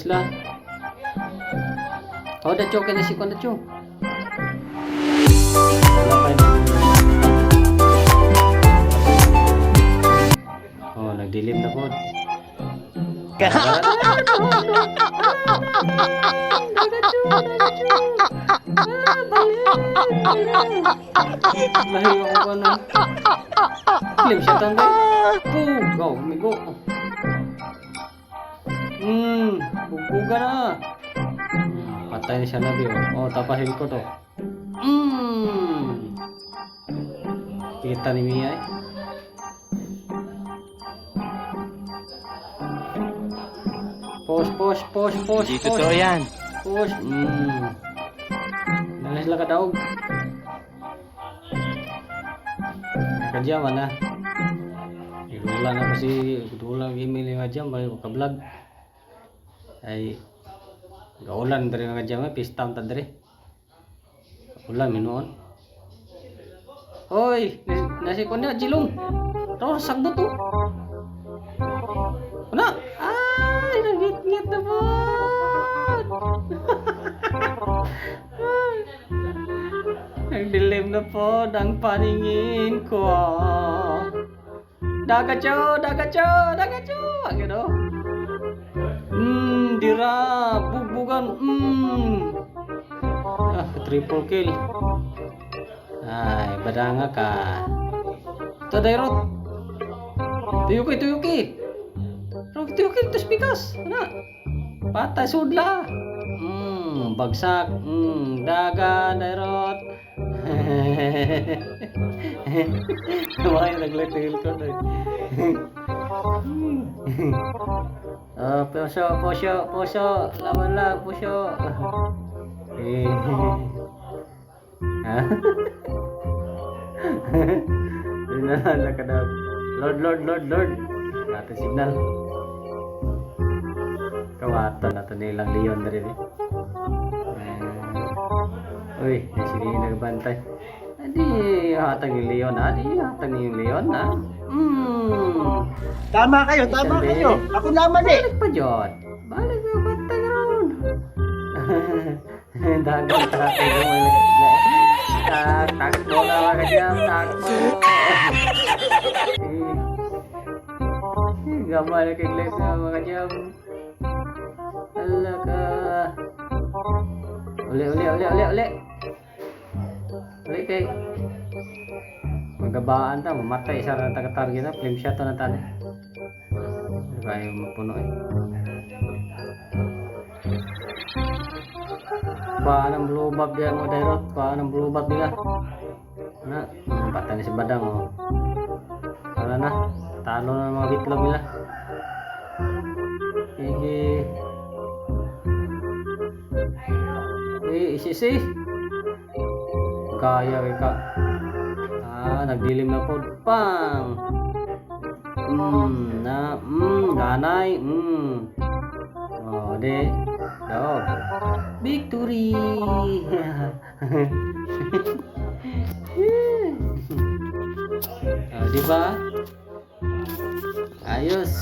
sila. Oh, dacho kay na si kon dacho. Wala pa yun. Oh, nagdilim na po. Lahi ako ko na. Dilim siya tanda. Boom! Go, umigo. Bugbuga na. Patay na siya na, Bio. Oh, tapahin ko to. Kita ni Mia eh. Push, push, push, push, Hindi push. totoo yan. Push. Dala sila kadaog. Kadyaman na. Igula na kasi igula email nga jam bayo ka vlog. Ay gaulan diri nga jam pista ta diri. Ulan minuon. Hoy, nasi konya jilong. Ro sagbot to. Ano? Ay, nagit-ngit na po. Ang dilim na po ng paningin ko. Dagacho, dagacho, dagacho. Ang gano. Dira, bugbugan. Ah, triple kill. Ay, badanga ka. Ito, Dairot. Tuyuki, tuyuki. Rog, tuyuki, tos pikas. Ano? Patay, sudla. Bagsak. Daga, Dairot. Why naglag ko na eh. Ah, puso, puso, puso. Laban lang, puso. Eh. Ha? Hindi na nakadab. Lord, Lord, Lord, Lord. Natin signal. Kawatan natin nilang Leon na rin eh. Eh, uy, sige nagbantay. Adi, hatag ni Leon, ah. Di, hatag ni Leon, ah. Tama kayo, tama Isang kayo. beses. Ako naman eh. Balik pa, Jod. Balik pa, bantay ron. Dagang tatay ko man. Takbo na mga kajam, takbo. Eh, gamay na kay Glenn na mga kajam. Ala ka. Uli, uli, uli, uli, uli. Uli kay. Magabaan ta, mamatay isa na taga-target na, flame shot na tani. Kaya mapuno eh. Kuhaan ang blue buff diyan mo Dairot, kuhaan ang blue buff nila. Na, patay na si Badang oh. Wala na, talo na ang mga bitlog nila. Sige. Eh, isisi. Kaya kay ka. Ah, nagdilim na po. Pang! Na, ganay. Oh, de. Dog. Victory! Oh, di ba? Ayos.